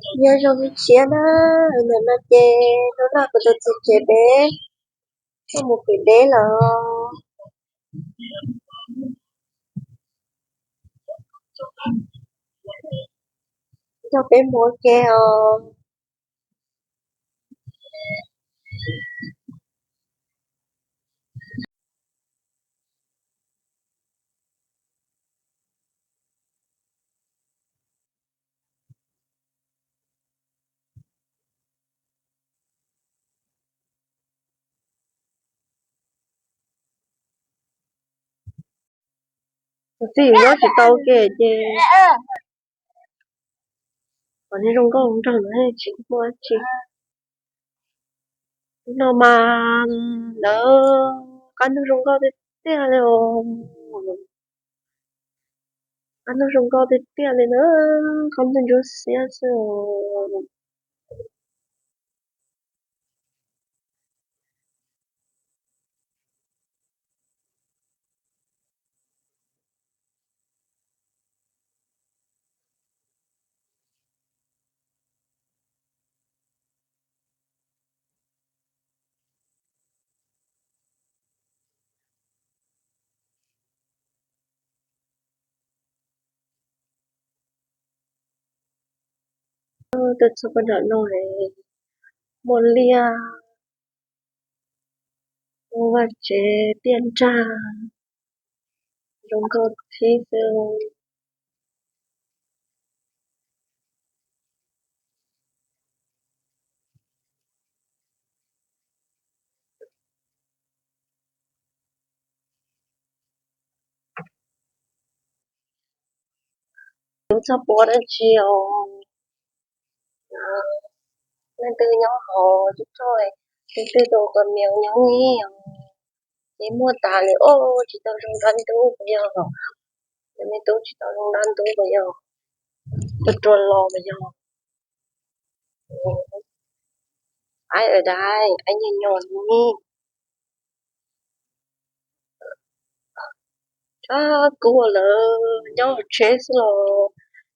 Nyob zoo ib tsoom na, ntawm no ces hnub no kuv tus txiv tsev peb tuaj mus pem deb lawm. Coj peb mus ua ke os. Tus txij yus nyob tsis tau kiag ces kom nej zoo nkauj nraug no tsis muaj dab tsi. No mas lawv qab ntuj zoo nkauj tiag tiag li os. Qab ntuj zoo nkauj tiag tiag li na, qab ntuj ntsuab xiab xwb os. Tuaj txog pem nram no es muaj liaj, muaj vaj tsev tiaj nrag, zoo nkauj thiab xwb. Kuv txhob pub dab tsi os. Leej twg nyob hauv txhua txhua, leej twg tus qos mias nyob ni os, ces muaj tas li os, tsis tau zoo dab ntub puas yog, cov me tub tsis tau zoo dab ntub puas yog, tus ruam los puas yog. Aib, aib nyuag nyuag li. Tshav kub lawm, nyob hauv tsheb xwb los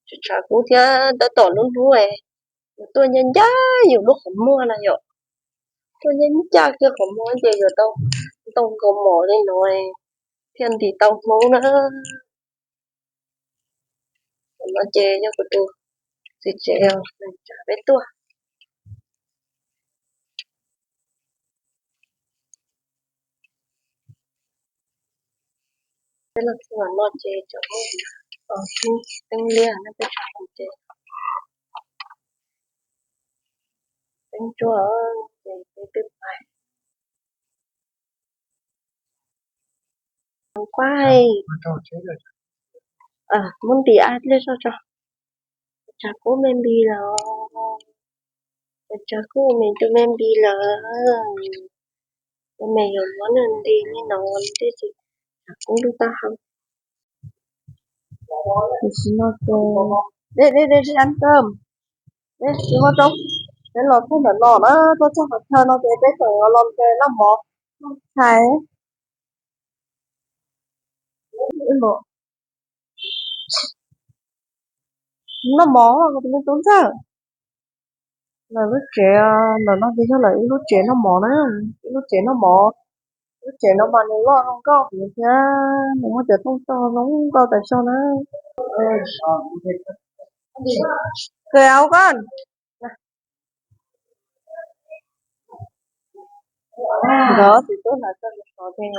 tsis tshav kub thiab, tab tom lub hnub es yus tuaj ncaj ncaj yus lub qhov muag na yom, tuaj ncaj ncaj kiag qhov muag ces yuav tau ntoo nkaus mov li no thiaj ntim tau hnub na. Tam no ces yog kuv tus txiv tsev tsa peb tuaj. Peb los txog no ces tseem muaj teeb liaj no, peb tsa hauv ces teeb tsuag ces peb twb pais. Kuaj, muab ntim liaj zog tso. Tshav kub me npis lawm, tshav kub me npis lawm. Ces me yuav muab nws nti li no thiaj tsis tshav kub lub taub hau. Tam sim no ces, dej, dej, dej, dej, ăn cơm. Dej, tsis muaj roob. Peb los txog ntawm no na, tuaj txog qhov chaw no ces peb tseem los noj mov, noj tshais. Noj mov, tus me tub ntxawg. Lawv lub tsev ntawm no ces yog lawv ib lub tsev noj mov na, ib lub tsev noj mov. Lub tsev no mas nws loj zoo nkauj heev thiab nws muaj cov tooj tog zoo nkauj tas zog na. Kawm áo con. Nkawd txiv tub hnav txoj kev sov ces,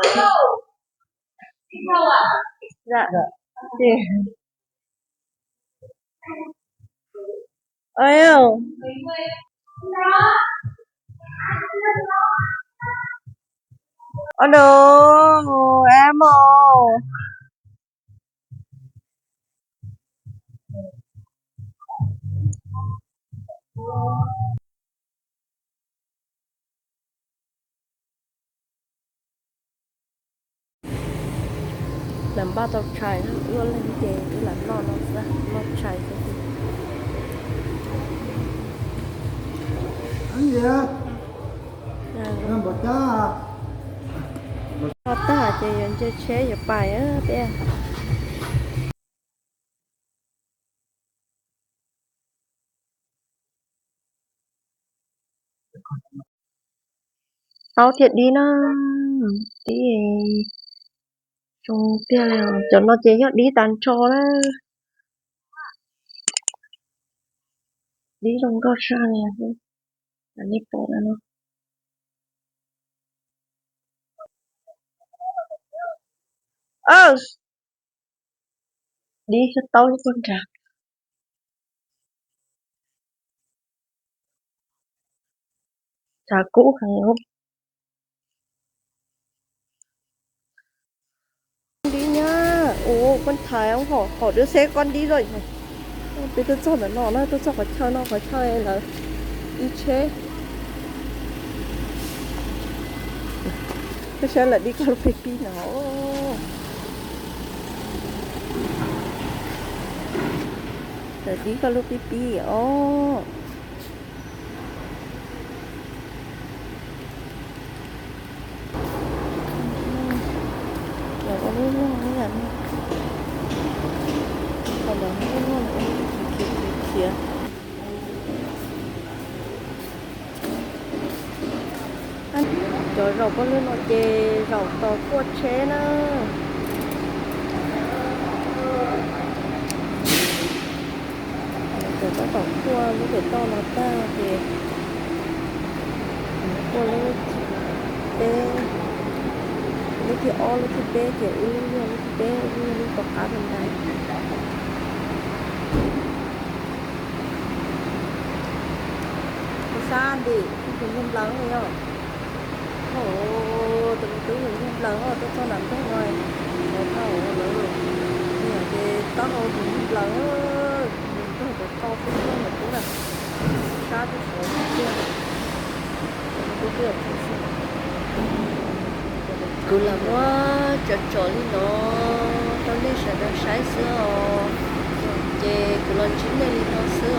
ces, alo, em ơi. Lawv npaj tau tshais, wb ob leeg ces wb lam noj no xwb, noj tshais xwb. Noj tag ces yuav nce tsheb yuav pais thiab. Taub thiab dib na, dib zoo tiag li os. Cov no ces yog dib tag nrho na. Dib zoo nkauj tshaj li os. Nej pom no. Dib thiab taub ib tug nrad. Nrad kub heev. Dib nyab, ua koj thaiv hom hom dib xeb koj dib loj. Peb tuaj txog ntawm no na, tuaj txog qhov chaw no, qhov chaw lawv ib tsheb. Koj saib lawv dib koj lub pib pib no. Lawv dib koj lub pib pib os. Lawv ua lub loog ib yam li, lawv ua lub loog khiav khiav khiav. Cov zaum paj lwg no ces zaum tos kuaj tsheb na. Cov tab tom kuaj lub pem toj no tag ces kuaj lub thib peb, lub thib ob, lub thib peb ces wb lub yog lub thib peb, wb lub yog lub tom qab ntawd. Kuv sab ntim tus yawg nplawg no yog, tus me tub yawg nplawg tuaj txog nram nroog no, lawv tau lawv, ces taub hau tus yawg nplawg, yawg nplawg cov tau xwb yawg nplawg na, sab tib suav tiag. Kuv lam muab tsom tsom li no rau nej sawv daws saib xwb os. Ces kuv los ntsib nej li no xwb.